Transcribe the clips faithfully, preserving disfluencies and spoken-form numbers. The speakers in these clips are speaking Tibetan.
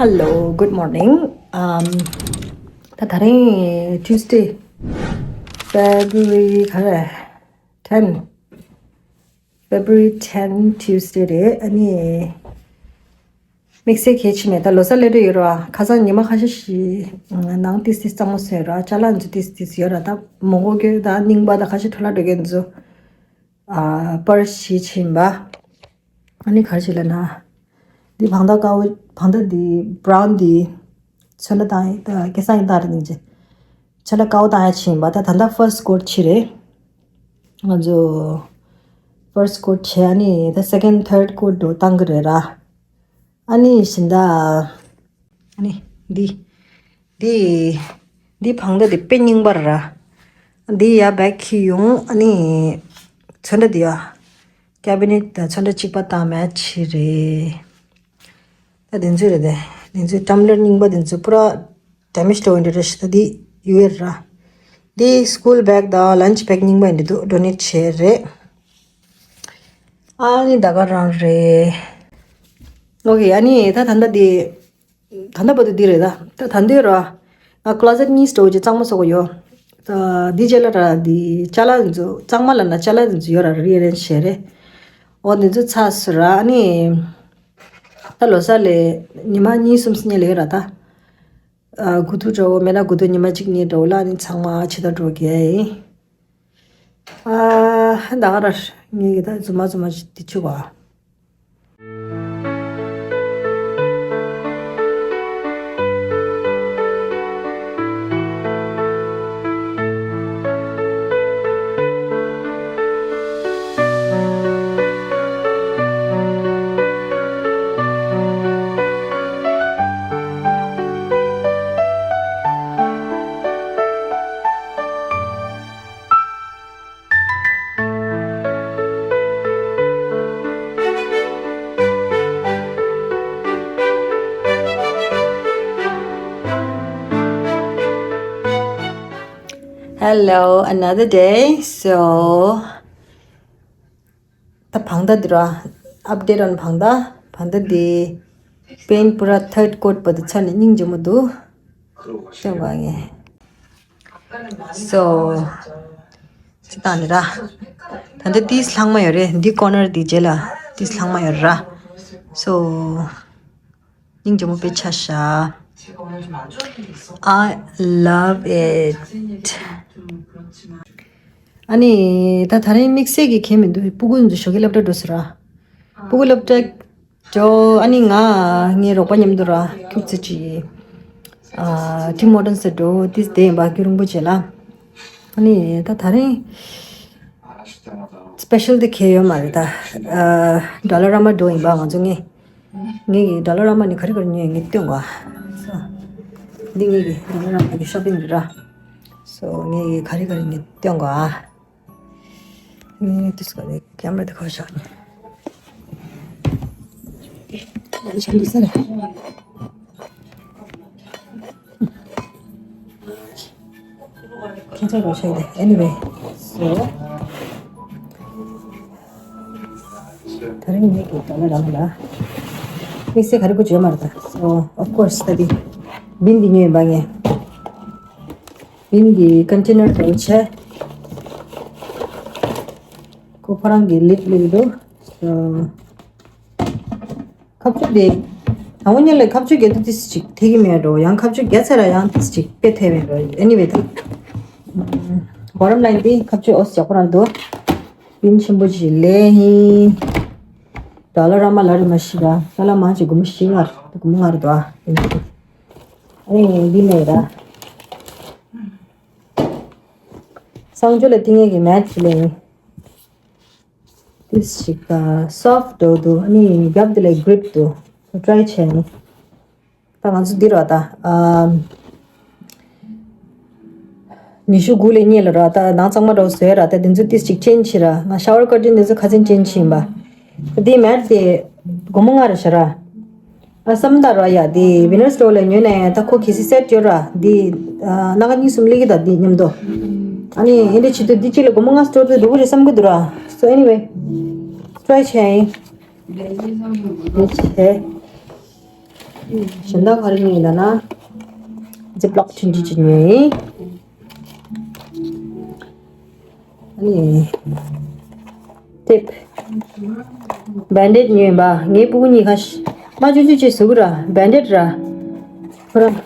Hello, good morning. Um, ད་ད་རིང་Tuesday, February ག་རེ། ten, February ten Tuesday རེད། ཨ་ནི་དམིགས་བསལ་གལ་ཆེ་མེད། ད་ལོ་གསར་སླེབས་འགྲོ་ཡོད་ར། ཁ་སང་ཉི་མ་ཁ་ཤས་ཤིག་ནང་ཏིས་ཏིས་གཙང་མ་བཟོས་ར། ཅ་ལག་ཚོ་ཏིས་ཏིས་ཡོད་ར། ད་མོན་གྷོ་གི་ད་རྙིང་པ་ད་ཁ་ཤས་འཕྲོ་བརླག་འགྲོ་མཁན་ཚོ། ཨ་པར་ཞིག་ཕྱིན་པ། ཨ་ནི་ག་རེ་ཞིག་ལབ་ན། འདི་བང་ད་དཀར་པོ། བང་ད་འདི་brown འདི་ཚོན་ཁྲ་བཏང་ཡ། ད་སྐལ་བཟང་ཡིན་ད་རེད་ནི་ཅེ། ཚོན་ཁྲ་དཀར་པོ་བཏང་ཡ་ཕྱིན་པ། ད་ད་ལྟ་first coat ཕྱིན་རེད། ང་ཚོ་first coat བྱས། ཨ་ནི་ད་second, third coat འགྲོ་བཏང་གི་རེད་ར། ཨ་ནི་བཞིན་ད། ཨ་ནི་འདི། འདི། འདི་བང་ད་འདི་དཔེ་རྙིང་པ་ར། འདི་ཡ་བེག་ཁྱེར་ཡོང་། ཨ་ནི་ཚོན་ཁྲ་འདི་ཡ། cabinet དང་ཚོན་ཁྲ་གཅིག་པ་དང་match བྱས་རེད། ད་དེ་ཚོ་རེད་དེ། དེ་ཚོ་tumbler རྙིང་པ་དེ་ཚོ་པུ་ར་damage འགྲོ་ཡི་འདྲ་རེད་ཤག་ད་འདི་ཡོད་ར། འདི་school bag དང་lunch bag རྙིང་པ་ཡིན་འདུག donate བྱས་རེད། ཨ་ནི་ད་ག་རང་རེད། ཨོ་ཁེ། ཨ་ནི་ད་ད་ལྟ་འདི། ད་ལྟ་བར་དུ་འདི་རེད་ད། ད་ད་འདི་ར། ང་closet གཉིས་འདྲ་བོ་ཅིག་གཙང་མ་བཟོ་གི་ཡོད། ད་འདི་རྗེས་ལ་ར་འདི་ཅ་ལག་འདི་ཚོ་གཙང་མ་ལབ་ན་ཅ་ལག་འདི་ཚོ་ཡོད་ར། rearrange བྱས་རེད། འོ་འདི་ཚོ་ཚར་སོང་ར། ཨ་ནི་ད་ལོ་གསར་ལ་ཉི་མ་གཉིས་གསུམ་སྙེ་ལེ་ར་ད། ཨ་དགུ་ཐུག་འདྲ་བོ་མེད་ན་དགུ་ཐུག་ཉི་མ་གཅིག་གཉིས་འདྲ་བོ་ལ་ཨ་ནི་ཚང་མ་ཕྱི་ད་འགྲོ་གི་ཡིན། ཨ་ད་ག་ར་ངས་ཀྱི་ད་རྫུན་མ་རྫུན་མ་ཞིག་འདི་བྱུག་པ། Hello, another day. So, ད་བང་ད་འདི་ར། update on བང་ད། བང་ད་འདི་paint པུ་ར་third coat བར་དུ་ཚར་ནས་སྙིང་རྗེ་མོ་འདུག་སྟོན་པ་ངས། So ཅི་བཏང་ནི་ར། ད་འདི་ཏིས་ལྷག་མ་ཡོད་རེད། འདི་corner འདི་རྗེས་ལ་ཏིས་ལྷག་མ་ཡོད་ར། So སྙིང་རྗེ་མོ་དཔེ་ཆ་ཤ། I love it. ཨ་ནི་ད་ད་རིང་དམིགས་བསལ་གྱི་གང་མི་འདུག་སྤུ་གུ་ཚོ་ཞོགས་ཀས་སློབ་གྲྭ་འགྲོ་ཟེར་ར། སྤུ་གུ་སློབ་གྲྭ་འགྲོ། ཨ་ནི་ང་ངའི་རོགས་པ་མཉམ་དུ་ར་ཁྱུག་ཙི་ཅིག་ཨ་Tim Hortons ཟེར་འགྲོ། ཏིས་དེ་ཡིན་པ་རྒྱུན་རིང་པོ་བྱས་ལ། ཨ་ནི་ད་ད་རིང་special དེ་གས་ཡོད་མ་རེད་ད། ཨ་Dollarama འགྲོ་ཡིན་པ། ང་ཚོ་ངས་ངས་ཀྱི་Dollarama ནས་ག་རེ་ག་རེ་ཉོས་ངས་སྟོན་གོ། འདི་ངས་ཀྱི་Dollarama གི་shopping རེད་ར། So ངས་ཀྱི་ག་རེ་ག་རེ་ངས་སྟོན་གོ་ཨ། ངས་ཏིས་ག་རེ་camera དེ་ཁ་བ་བཞག་ནས། ཁྱེད་ཚོ་རོགས་བྱས་ཏེ། Anyway, so ད་རིང་ངས་ཀྱི་Dollarama ལ་དམིགས་བསལ་ག་རེ་གོ་བརྗོད་མ་རེད་ད། So of course ད་འདི་བིན་འདི་ཉོས་ཡིན་པ་ངས། བིན་འདི་container དུ་བྱས། ཁོ་ཁོ་རང་གི་lid བླུགས་འདུག So ཁ་ཆུ་དེ། དང་པོ་ཉིད་ལ་ཁ་ཆུ་རྒྱག་དུས་ཏིས་ཅིག་ཐེག་གི་མེད་འགྲོ། ཡང་ཁ་ཆུ་རྒྱག་ཚར་ལ་ཡང་ཏིས་ཅིག་དཔེ་ཐེག་མེད་འགྲོ། Anyway ད། Bottom line དེ་ཁ་ཆུ་ཨོ་ཡག་པོ་རང་འདུག་བིན་ཆེན་པོ་ཅིག་ལས་ཧིན། Dollarama ལ་རི་མ་ཤི་ར། ད་ལ་མང་ཆེ་སྒོར་མོ་བཞི་ལྔ་རེད། སྒོར་མོ་ལྔ་རེད་འདུག་ཨ། ཨེ་འདི་ལས་ར། གསང་སྤྱོད་ལ་ཏིང་ངེ་གི་mat ལས་ཡིན། ཏིས་ཞིག་ད་soft འདུག་ཨ་ནི་རྒྱབ་དེ་ལ་grip འདུག try བྱས་ནི། ད་ང་ཚོ་འདི་ར་ད། ཨམ། ཉི་ཤུ་དགུ་ལས་གཉིས་ལ་ར་ད་ནང་གཙང་མ་འདྲ་བོ་བཟོས་ར། ད་དེ་ཚོ་ཏིས་ཅིག་change བྱེད་ར། ང་shower curtain དེ་ཚོ་ཁ་ཚན་change བྱེད་ཡིན་པ། ད་དེ་mat དེ་སྒོར་མོ་ལྔ་རེད་ཤག་ར། ཨ་བསམ་ད་ར་ཡ་དེ་Venus Store ལ་ཉོས་ན་ཡང་ད་ཁོ་གལ་སྲིད་set ཡོད་ར། དེ་ཨ་སྣ་ཁ་གཉིས་གསུམ་སླེབས་ཀྱི་ད་དེ་མཉམ་དུ། ཨ་ནི་ཨེ་འདྲ་བྱེད་དུས་འདི་གཅིག་ལ་སྒོར་མོ་ལྔ་store དུས་འགྲོ་གི་རེད་བསམ་གི་འདུག་ར། So anyway try བྱས་ཡིན། དེ་བྱས། གཞན་དག་ག་རེ་ཉོས་ཡིན་ལབ་ན། ཛིབ་ལོག་ཆུང་ཆུང་ཅིག་ཉོས་ཡིན། ཨ་ནི། ཊེབ། བེན་ཌེཌ་ཉོས་ཡིན་པ། ངའི་སྤུ་གུ་གཉིས་ཁ་ཤས། མ་ཆུང་ཆུང་ཅིག་ཟུག་གི་ར། བེན་ཌེཌ་ར། ཁོ་རང་།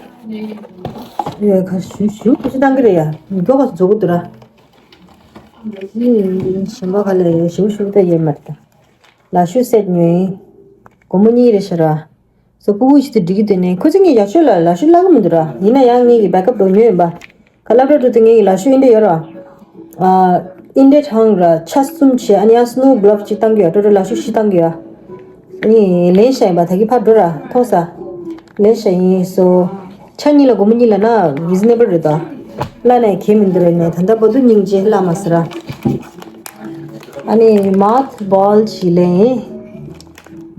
ཨེ་ཁ་ཤུ་ཤུ་ཁུ་ཤུ་བཏང་གི་རེད་ཡ། མགྱོགས་པ་རྫོགས་གི་འདུག་ར། ཨ་ནི། གཞན་པ་ག་ལ་ཡོད། ཤུ་ཤུ་ད་ཡོད་མ་རེད་ད། ལག་ཤུ་སེཊ་ཉོས་ཡིན། སྒོར་མོ་གཉིས་རེད་ཤག་ར། སོ་སྤུ་གུ་ཞིག་ཏུ་འགྲིག་གི་འདུག་ནས། ཁོ་ཚོ་ངས་ཡག་ཤོས་ལ་ལག་ཤུ་བླུག་གི་མི་འདུག་ར། ཡིན་ན་ཡང་ངེད་ཀྱི་བེ་ཀབ་འདྲ་བོ་ཉོས་ཡིན་པ། ག་ལབ་འདྲ་འགྲོ་དུས་ངེད་ཀྱི་ལག་ཤུ་འདི་འདྲ་ཡོད་ར། ཨ། འདི་འདྲ་གྲངས་ར་ཆ་གསུམ་བྱས། ཨ་ནི་ཡང་སི་ནོ་གི་ལབ་སི་གཅིག་བཏང་གི་ཡོད། ཏོ་ཏོ་ལག་ཤུ་བཞི་བཏང་གི་ཡོད། ཨ་ནི་ལེན་བྱས་ཡིན་པ། ད་གི་ཕར་འགྲོ་ར་མཐོང་ས། ལེན་བྱས་ཡིན་སོ། ཆ་གཉིས་ལ་སྒོར་མོ་གཉིས་ལབ་ན་རི་ཛི་ནེ་བལ་རེད་ད། བླ་ནས་གལ་མི་འདུག་རེད་ནས། ད་ལྟ་བར་དུ་སྙིང་རྗེ་བླ་མ་ཟེར་ར། ཨ་ནི་མའོ་ཐི་བཱལ་ཞིག་ལེན་ཡིན།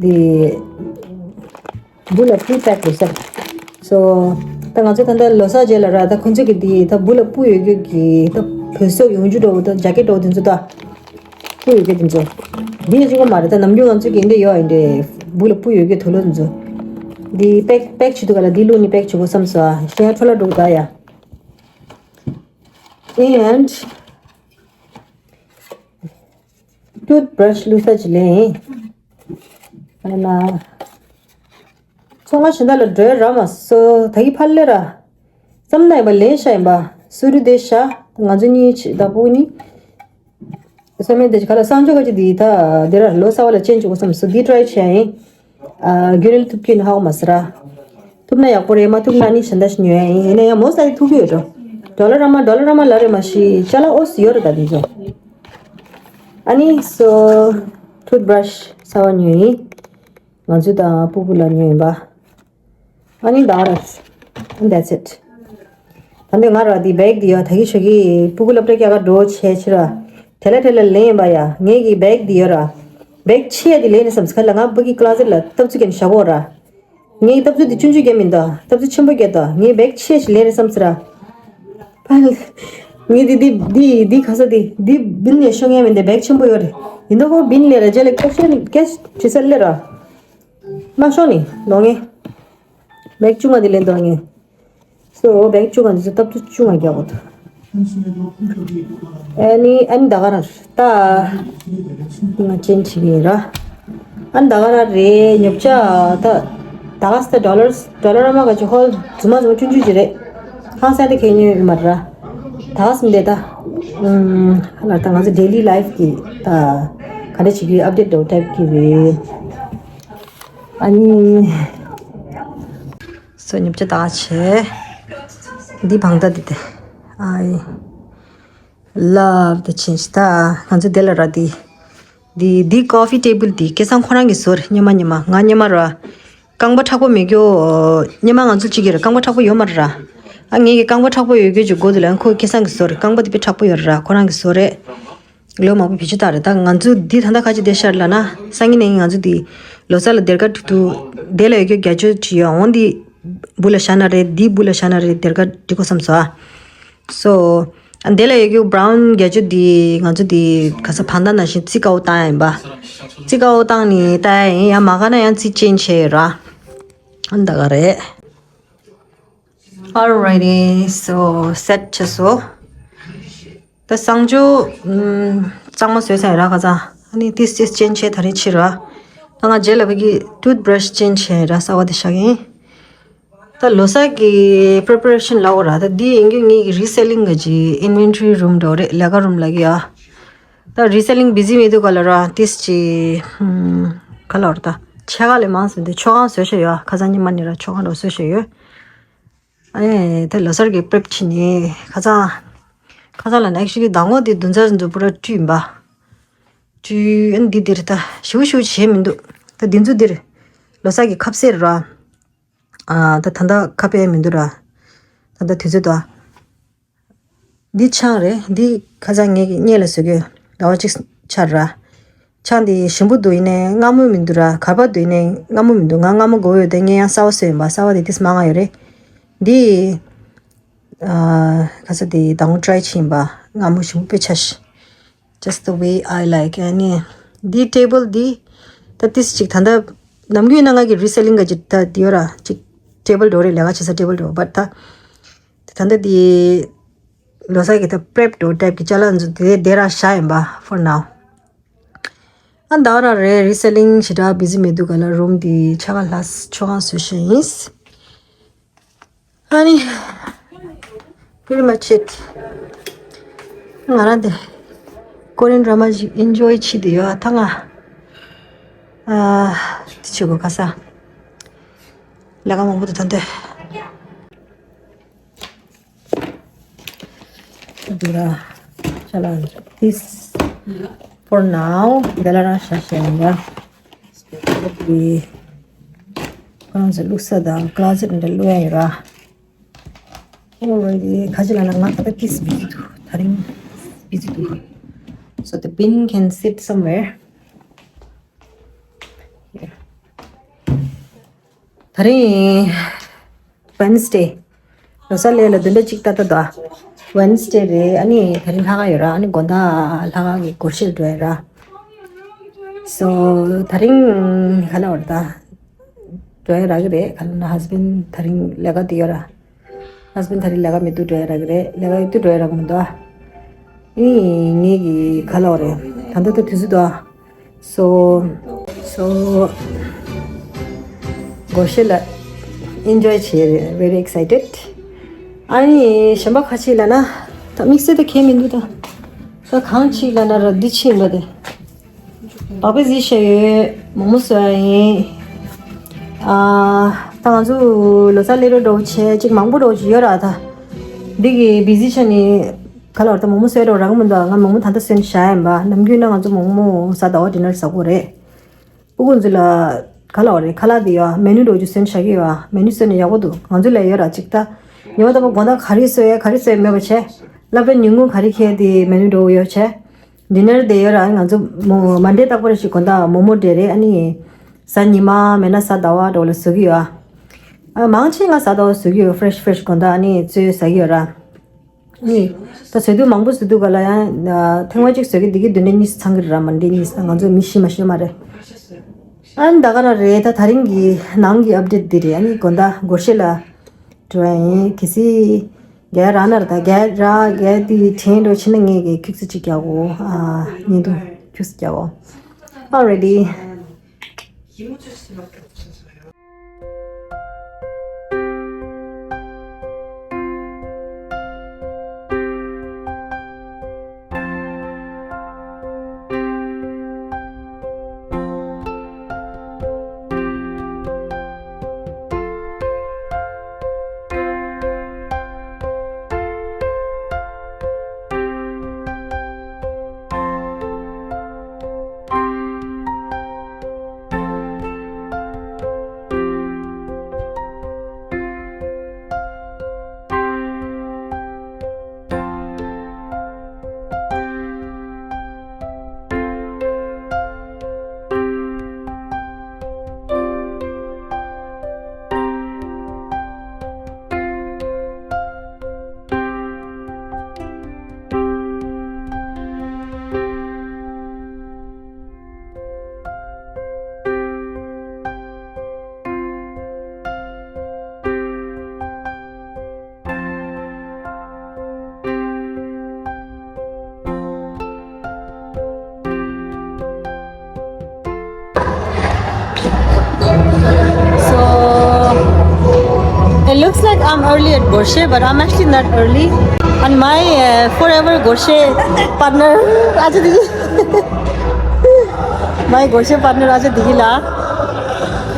འདི། སྦུག་ལ་སྤུ་པེག་རེད་ཟེར། སོ། ད་ང་ཚོ་ད་ལྟ་ལོ་གསར་རྗེས་ལ་ར། ད་ཁོང་ཚོ་གི་འདི་ད་སྦུག་ལ་སྤུ་ཡོད་རྒྱུ་གི་ད་བོད་སོག་ཡོང་རྒྱུ་འདྲ་བོ། ད་ཇེ་ཀེཊ་འདྲ་བོ་དེ་ཚོ་ད། སྤུ་ཡོད་རྒྱུ་དེ་ཚོ། འདི་གཅིག་པོ་མ་རེད། ད་ནམ་རྒྱུན་ང་ཚོ་གི་འདི་ཡོད་ཡིན་ཏེ། སྦུག་ལ་སྤུ་ཡོད་རྒྱུ་དུག་ལོག་དེ་ཚོ། འདི་པེག་པེག་བྱེད་དུས་ག་ལ་འདི་བླུགས་ནས་པེག་བྱེད་དགོས་བསམ་སོང་། ཨ་ཤེས་ཡ་འཕྲོ་བརླག་འགྲོ་གི་ད་ཡ། And ཏུཐ་བྷ་རཤ་བླུགས་ས་ཅིག་ལེན། ཨ་ན། ཚོང་ཁང་གཞན་དག་ལ་འགྲོ་ར་མ་སོང་། ད་གི་ཕར་སླེབས་ར། བསམ་ན་ཡིན་པ་ལེན་བཞག་ཡིན་པ། སུ་རུ་དེ་བཞག་ང་ཚོ་གཉིས་ཆེ་ད་སྤུ་གུ་གཉིས། བསམ་མེད་དེ་ག་ལ་གསང་སྤྱོད་ག་ཅིག་འདི་ད་འདི་ར་ལོ་གསར་པ་ལ་ཅན་བྱེད་དགོས་བསམ་སོང་། འདི་ཊ་རའི་བྱས་ཡིན། ཨ། རྒྱུན་ལས་ཐུབ་ཀྱི་ཡིན་ཧ་གོ་མ་སོང་ར། ཐུབ་ན་ཡག་པོ་རེད། མ་ཐུབ་ན་ནི་གཞན་དག་ཞིག་ཉོ་ཡ་ཡིན། ཡིན་ན་ཡང་མོ་ས་ཡི་ཐུག་གི་ཡོད་འགྲོ། ཌོ་ལར་ར་མ་ཌོ་ལར་ར་མ་ལ་རེད་མ་གཞི་ཅ་ལག་ཨོ་སི་ཡོད་རེད་ད་འདི་ཚོ། ཨ་ནི་སོ། ཐུཐ་བྷ་རཤ་གསར་པ་ཉོས་ཡིན། ང་ཚོ་དང་སྤུ་གུ་ལ་ཉོས་ཡིན་པ། ཨ་ནི་ད་ར། And that's it. ད་འདི་ང་ར་འདི་བེག་འདི་ཡ་ད་གི་ཆོ་གི་སྤུ་གུ་སློབ་གྲྭ་སྐྱེལ་ག་འགྲོ་བྱས་ཕྱིར་ར། དེ་ལ་དེ་ལ་ལེན་ཡིན་པ་ཡ། ངེད་ཀྱི་བེག་འདི་ཡོད་ར། བེག་ཆེ་ཡ་འདི་ལེན་ནས་བསམ་སི་ཁ་ལ་ང་སྤུ་གུའི་ཀློ་ཟེཊ་ལ་སྟབས་ཚུ་གན་བཞག་གོ་ར། ངའི་སྟབས་ཚུ་འདི་ཆུང་ཆུང་རྒྱ་མིན་ད། སྟབས་ཚུ་ཆེན་པོ་རྒྱ་ད། ངའི་བེག་ཆེ་ཞིག་ལེན་ནས་བསམ་སི་ར། ཕ། ངའི་འདི་འདི་འདི་འདི་ག་ས་འདི་འདི་བིན་ལས་ཤོང་ཡ་མིན་ད། བེག་ཆེན་པོ་ཡོད་རེད། ཡིན་ད་ཁོ་བིན་ལས་ར་རྗེས་ལ་ཀེ་ཤི་ཀེ་ཤི་ཇི་སར་ལས་ར། མ་ཤོང་ནི་ལོ་ངེ། བེག་ཆུང་ང་འདི་ལེན་དོ་ངེ། སོ་བེག་ཆུང་ང་འདི་ཚོ་སྟབས་ཚུ་ཆུང་ང་རྒྱག་གོ་ཐུ། ཨ་ནི་ཨ་ནི་ད་ག་ར་ད། ང་ཅན་ཆི་གི་ར། ཨ་ནི་ད་ག་ར་རེད། ཉོ་ཆ་ད། ད་ག་ས་ཌོ་ལར་ཌོ་ལར་མ་ག་ཅི་ཧོལ་རྫུན་མ་རྫུན་མ་ཆུང་ཆུང་ཅི་རེད། ཧང་སང་དེ་ཁེ་ཉོས་ཡོད་མ་ར། ད་ག་སེམས་དེ་ད། ཨུམ། ཧ་ལ་ད་ང་ཚོ་ཌེ་ལི་ལའིཕ་གི་ད། ག་འདྲ་བྱེད་ཀྱི་ཨབ་ཌེཊ་འདྲ་བོ་ཊའིཕ་གི་རེད། ཨ་ནི། སོ་ཉོ་ཆ་ད་ག་བྱས། འདི་བང་ད་འདི་དེ། I love the change. ད་ང་ཚོ་དེ་ལ་ར་འདི། འདི་འདི་ཀོ་ཕི་ཊེ་བལ་འདི་སྐལ་བཟང་ཁོ་རང་གིས་བཟོས་རེད། སྔོན་མ་སྔོན་མ་ང་སྔོན་མ་ར། རྐང་པ་མཁྲེགས་པོ་མེད་རྒྱུ། སྔོན་མ་ང་ཚོ་གཅིག་གིས་ར་རྐང་པ་མཁྲེགས་པོ་ཡོད་མ་རེད་ར། ཨ་ངེད་ཀྱི་རྐང་པ་མཁྲེགས་པོ་ཡོད་རྒྱུ་ཅིག་དགོས་འདུག་ལབ། ཁོ་སྐལ་བཟང་གིས་བཟོས་རེད། རྐང་པ་འདི་དཔེ་མཁྲེགས་པོ་ཡོད་རེད་ར། ཁོ་རང་གིས་བཟོས་རེད། ལོ་མང་པོ་བེད་སྤྱོད་བཏང་རེད། ད་ང་ཚོ་འདི་ད་ལྟ་ག་ཅི་བསྡད་ཤག་ལབ་ན། སང་ཉིན་ནས་ང་ཚོ་འདི་ལོ་གསར་ལ་སྡེར་ཁ་འདི་འདུག་དེ་ལ་ཡོད་རྒྱུ་བརྒྱ་ཅོ་ཅིག་ཡོད། འོ་འདི་སྦུག་ལ་བཞག་ན་རེད། འདི་སྦུག་ལ་བཞག་ན་རེད། སྡེར་ཁ་འདི་གོ་བསམ་སོང་ཨ། སོ། ཨ་དེ་ལ་ཡོད་རྒྱུ་བྷ་རའུན་བརྒྱད་ཅུ་འདི་ང་ཚོ་འདི་ག་ས་བང་ད་ནང་བཞིན་རྩི་དཀར་པོ་བཏང་ཡིན་པ། རྩི་དཀར་པོ་བཏང་ནི་ལྟ་ཡ་ཡིན། ཡང་མ་དགའ་ན་ཡང་རྩི་ཅན་བྱས་ཡོད་ར། ཨ་ད་ག་རེད། Alrighty, so set བྱས་སོ། ད་གསང་སྤྱོད་ཨམ་གཙང་མ་བཟོས་ཚར་ཡོད་ར་ཁ་སང་། ཨ་ནི་ཏིས་ཏིས་ཅན་བྱས་ད་རེས་ཕྱིར་ར། ད་ང་རྗེས་ལ་བ་གི་ཏུཐ་བྷ་རཤ་ཅན་བྱས་ཡོད་ར། གསར་པ་དེ་བཞག་གི་ཡིན། ད་ལོ་གསར་གྱི་པི་རི་པ་རེ་ཤན་ལབ་དགོས་ར། ད་འདི་ཡིན་རྒྱུ་ངེད་ཀྱི་རི་སེ་ལིང་གི་ཅིག་ཨིན་ཝེན་ཊ་རི་རུམ་འདྲ་བོ་རེད། ལས་ཀ་རུམ་ལབ་ཀྱི་ཡ། ད་རི་སེ་ལིང་བི་ཟི་མེད་དུས་ག་ལ་ར་ཏིས་ཅིག་ཧུམ་ག་ལ་བར་ད་ཕྱེད་ཀ་ལས་མང་སོང་། དེ་མཆོད་ཁང་བཟོས་བཞག་ཡོད། ཁ་སང་ཉི་མ་ནས་ར་མཆོད་ཁང་འདྲ་བོ་བཟོས་བཞག་ཡོད། ཨེ་ད་ལོ་གསར་གྱི་པི་རེ་པ་བྱེད་ནི་ཁ་སང་། ཁ་སང་ལ་ནི་ཨེག་ཆུ་ལི་ཟླ་ངོ་དེ་བདུན་ཚར་ཙམ་པུ་ར་བཀྲུས་ཡིན་པ། བཀྲུས་ཨ་ནི་འདི་འདིར་ད་ཞིབ་ཞིབ་བྱས་མི་འདུག་ད་འདི་ཚོ་འདིར་ལོ་གསར་གྱི་ཁ་ཟས་ར། ཨ་ད་ད་ལྟ་ཁ་ཕྱེ་མི་འདུག་ར། ད་ལྟ་དུས་ཚོད་དོ། འདི་ཆང་རེད། འདི་ཁ་སང་ངེད་ཀྱི་སྔོན་ལ་བཟོས་གི་ཟླ་བ་གཅིག་ཆགས་ར། ཆང་འདི་ཞིམ་པོ་འདུག་ཡིན་ནའི་མངར་མོ་མི་འདུག་ར། གར་པ་འདུག་ཡིན་ནའི་མངར་མོ་མི་འདུག་ང་མངར་མོ་དགོས་ཡོད་དེ། ངས་ཡང་གསར་པ་བཟོས་ཡིན་པ། གསར་པ་དེ་ཏིས་མང་ང་ཡོད་རེད། འདི་ཨ་ཁ་སང་དེ་ཟླ་ངོ་ཊ་རའི་བྱས་ཡིན་པ། མངར་མོ་ཞིམ་པོ་དཔེ་ཆ་ཞིག Just the way I like. ཨ་ནི་འདི་ཊེ་བལ་འདི་ད་ཏིས་ཅིག་ད་ལྟ་ ནམ་རྒྱུན་ན་ང་གི་reselling ག་ཅིག་ད་དེ་ཡོད་ར་ཅིག་table འགྲོ་རེད། ལས་ཀ་བྱེད་ས་table འགྲོ་but ད་དེ་ད་ལྟ་དེ་ལོ་གསར་གི་ད་prep འགྲོ་type གི་ཅ་ལག་འཛུགས་དེ་དེ་ར་བཞག་ཡིན་པ་for now། ཨ་ད་ར་རེད། reselling ཞེ་དྲག་busy མེད་དུས་ག་ལ་room དེ་ཆ་ག་ལྷ་ཆོ་ག་བཟོས་ཤེས་ཡིན། ཨ་ནི། pretty much it། ང་རང་དེ་Korean drama ཞིག་enjoy བྱེད་དེ་ཡོད་ད་ང་། ཨ་དེ་ཆོ་ག་ག་ས་ལས་ཀ་མང་པོ་དེ་ད་འདོད་འདུག་ར། ཅ་ལག་this for now འདི་ལ་རང་ཤ་ཤ་ཡིན་ར། ཁོ་རང་ཚོ་བླུགས་ས་དང་closet འདྲ་བླུགས་ཡ་ཡོད་ར། Already ཁ་ཅིག་ལ་ན་ང་ད་ལྟ་ཏིས་busy འདུག་ད་རིང་busy འདུག so the bin can sit somewhere here། ད་རིང་Wednesday། ལོ་གསར་ལས་ལ་བདུན་ཕྲག་གཅིག་ཏག་ཏག་འདུག Wednesday རེད། ཨ་ནི་ད་རིང་ལྷག་ག་ཡོད་ར། ཨ་ནི་དགོང་དག་ལྷག་ག་གི་སྒོར་གཞས་འགྲོ་ཡ་ར། so ད་རིང་ག་ལ་བར་ད་འགྲོ་ཡ་རག་གི་རེད། ག་ལ་ན་husband ད་རིང་ལས་ཀ་དེ་ཡོད་ར། husband ད་རིང་ལས་ཀ་མེད་དུས་འགྲོ་ཡ་རག་གི་རེད། ལས་ཀ་ཡོད་དུས་འགྲོ་ཡ་རག་གི་མི་འདུག་ཨ་ནི་ངེད་ཀྱི་ག་ལ་བ་རེད། ད་ལྟ་ད་དུས་ཚོད་འདུག so so སྒོར་གཞས་ལ་enjoy བྱེད་རེད། very excited། ཨ་ནི་གཞན་པ་ཁ་ཅིག་ལ་ན་ད་དམིགས་བསལ་ད་གས་མི་འདུག་ད་ད་གང་ཅིག་ལ་ན་ར་འདི་ཕྱིན་པ་དེ་བག་པེ་གཟིགས་བཤད་ཡོད། མོག་མོག་བཟོ་ཡ་ཡིན། ཨ་ད་ང་ཚོ་ལོ་གསར་སླེབས་རོགས་འགྲོ་བྱས་ཅིག་མང་པོ་འགྲོ་ཅིག་ཡོད་ར། ད་འདི་གི་busy ཆ་ནི་ག་ལ་བར་ད་མོག་མོག་བཟོས་རོགས་རག་མི་འདུག་ང་མོག་མོག་ད་ལྟ་བཟོས་ནས་བཞག་ཡིན་པ། ནམ་རྒྱུན་ན་ང་ཚོ་མོག་མོག་གཟའ་ཟླ་བ་dinner ཟ་གོ་རེད། སྤུ་གུ་ཚོ་ལ་ག་ལ་བ་རེད། ཁ་ལག་དེ་ཡོད་menu འགྲོ་རྒྱུ་བཟོས་ནས་བཞག་གི་ཡོད། menu བཟོས་ནས་ཡག་པོ་འདུག་ང་ཚོ་ལ་ཡོད་ར་ཅིག་ད་ཉི་མ་ལྟ་བུ་དགོང་དག་ག་རེ་བཟོས་ཡ་ག་རེ་བཟོས་ཡ་མེད་པ་བྱས། སློབ་གྲྭ་ཉིན་གུང་ག་རེ་ཁེལ་དེ་menu འགྲོ་ཡོད་བྱས། dinner དེ་ཡོད་ར། ང་ཚོ་མོ་Monday རྟག་པར་ཞིག་དགོང་དག་མོག་མོག་འདྲ་རེད། ཨ་ནི་གཟའ་ཉི་མ་མེད་ན་གཟའ་ཟླ་བ་འགྲོ་ལ་བཟོ་གི་ཡོད། ཨ་མང་ཆེ་ང་གཟའ་ཟླ་བ་བཟོ་གི་ཡོད། fresh fresh དགོང་དག་ཨ་ནི་བཟོས་ཟ་གི་ཡོད་ར། ཨ་ནི་ད་བཟོས་དུས་མང་པོ་བཟོས་དུས་ག་ལ་ཡང་ཐེངས་མ་གཅིག་བཟོས་གི་འདི་གི་བདུན་ཕྲག་གཉིས་ཚང་གི་རེད་ར། Monday གཉིས་ང་ཚོ་མི་ཤི་མ་ཤི་མ་རེད། ཨ་ནི་ད་ག་རང་རེད། ད་ད་རིང་གི་ནང་གི་update འདི་རེད། ཨ་ནི་དགོང་དག་སྒོར་གཞས་ལ་འགྲོ་ཡ་ཡིན། གལ་སྲིད་རྒྱལ་ར་ན་ར་ད་རྒྱལ་ར་རྒྱལ་དེ་དྲན་འགྲོ་ཕྱིན་ན་ངས་གི་ཁྱུག་ཙམ་ཅིག་རྒྱག་གོ་ཨ་བརྙན་ཐུང་ཁྱུག་ཙམ་རྒྱག་གོ Already. So, it looks like I'm early at Gorshe, but I'm actually not early. And my uh, forever Gorshe partner, Aja Digi. My Gorshe partner, Aja Digi la.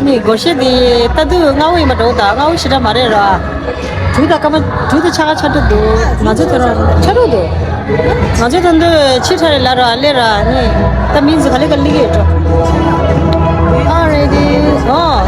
ནི་སྒོར་གཞས་འདི་ལྟ་དུས་སྔ་བོ་ཡིན་པ་འདྲ་བོ་དང་། སྔ་བོ་ཞེ་དྲག་མ་རེད་ར། དྲུག་དང་སྐར་མ་དྲུག་དང་ཕྱེད་ཀ་ཆ་འདྲ་འདུག་ང་ཚོ་དེ་རང་ཆ་འདྲ་འདུག་ང་ཚོ་དོན་དུ་ཕྱི་དྲ་རེ་ལ་ར་ལེ་ར་ནི་ད་མིན་ཟི་ག་ལེ་ག་ལི་གེ་འགྲོ། Already. Oh.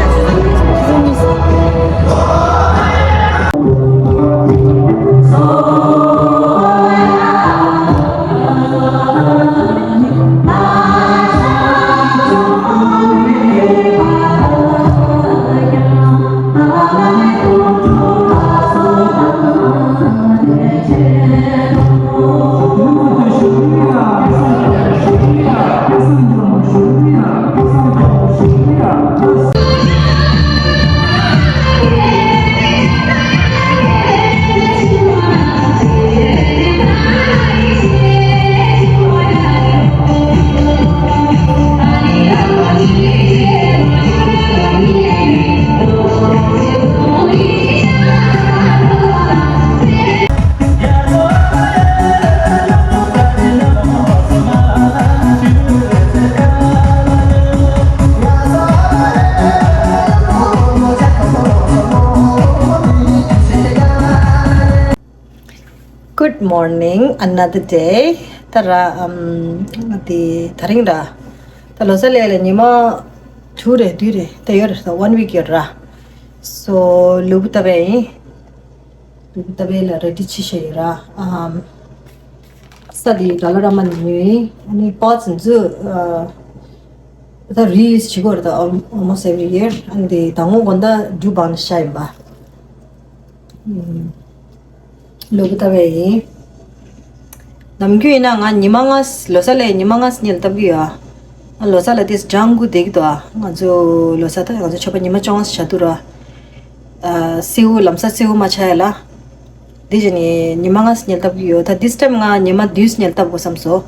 Good morning, another day. ད་ར་ཨམ་དེ་ད་རིང་ར་ད་ལོ་གསར་ལས་ལ་ཉི་མ་དྲུག་རེ་བདུན་རེ་ད་ཡོད་རེད། ད་one week ཡོད་ར། So ལུས་པོ་བཏབ་པ་ཡིན། ལུས་པོ་བཏབ་པ་ལ་རེ་ཌི་བྱེད་བཞག་ཡོད་ར། ཨམ་ས་དེ་ཌ་ལ་ར་མ་ནས་ཉོས་ཡིན། ཨ་ནི་པོ་ཊི་ཚོ་ད་རི་ཡུ་སི་བྱེད་དགོས་རེད། ད་almost every year. ཨ་ནི་དེ་ད་སྔོན་གོན་ད་འབྲུ་སྦང་ནས་བཞག་ཡིན་པ། ལུས་པོ་བཏབ་པ་ཡིན། ནམ་རྒྱུན་ཡིན་ན་ང་ཉི་མ་ལྔ་ལོ་གསར་ལས་ཉི་མ་ལྔ་སྔོན་ལ་བཏབ་ཀྱི་ཡོད། ཨ་ལོ་གསར་ལ་དེ་ལྗང་གུ་བསྡད་ཀྱི་འདུག་ཨ་ང་ཚོ་ལོ་གསར་ད་ང་ཚོ་ཆོས་པ་ཉི་མ་བཅོ་ལྔ་བཞག་འདུག་ར། ཨ་སེའུ་ལམ་སང་སེའུ་མ་ཆགས་ཡ་ལ། དེ་བཞིན་ནི་ཉི་མ་ལྔ་སྔོན་ལ་བཏབ་ཀྱི་ཡོད། ད་this time ང་ཉི་མ་བདུན་སྔོན་ལ་བཏབ་དགོས་བསམ་སོང་།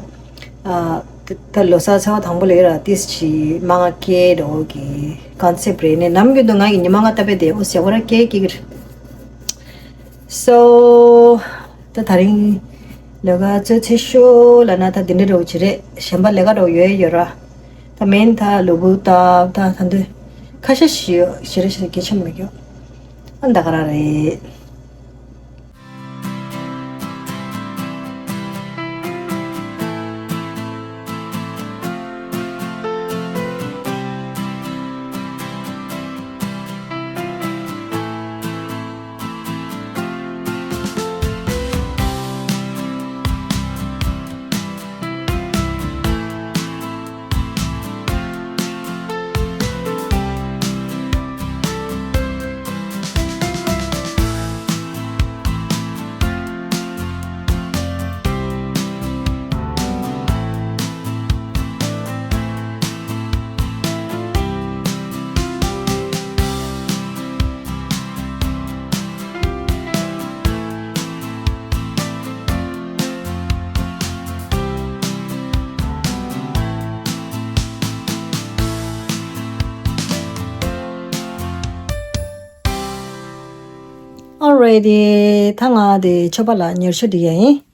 ཨ་ད་ལོ་གསར་ཚེས་པ་དང་པོ་ལ་ཡོད་ར། དེ་ཕྱི་མ་ང་སྐྱེས་འགྲོ་གི་གོན་སེབ་རེད། ནས་ནམ་རྒྱུན་དུ་ང་གི་ཉི་མ་ལྔ་བཏབ་པའི་དེ་ཨོ་ཟེར་བ་ར་སྐྱེས་སྐྱེས་ཀྱི་རེད། So ད་ད་རིང་ལས་ཀ་ཚོད་ཚད་ཤོ་ལ་ན་ད་འདི་འདྲ་འགྲོ་གི་རེད། གཞན་པ་ལས་ཀ་འགྲོ་ཡོད་ཡོད་ར། ད་མེན་ད་ལུས་པོ་ད་ད་ད་འདི་ཁ་ཤས་ཤིག་ཞེ་རེ་ཞེ་རེ་སྐད་ཆ་མི་རྒྱོ། ཨ་ད་ག་རང་རེད། Alrighty, ད་ང་དེ་ཆོས་པ་ལ་ཉེར་ཤུ་འདི་ཡ་ཡིན།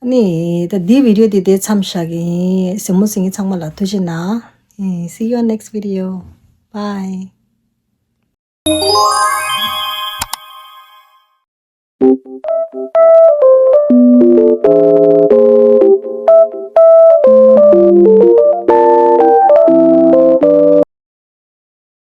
ཨ་ནི་ད་འདི་བི་ཌི་ཡོ་འདི་དེ་མཚམས་བཞག་གི་ཡིན། གཟིགས་མོ་གཟིགས་མཁན་ཚང་མ་ལ་ཐུགས་རྗེ་གནང་། See you on next video. Bye.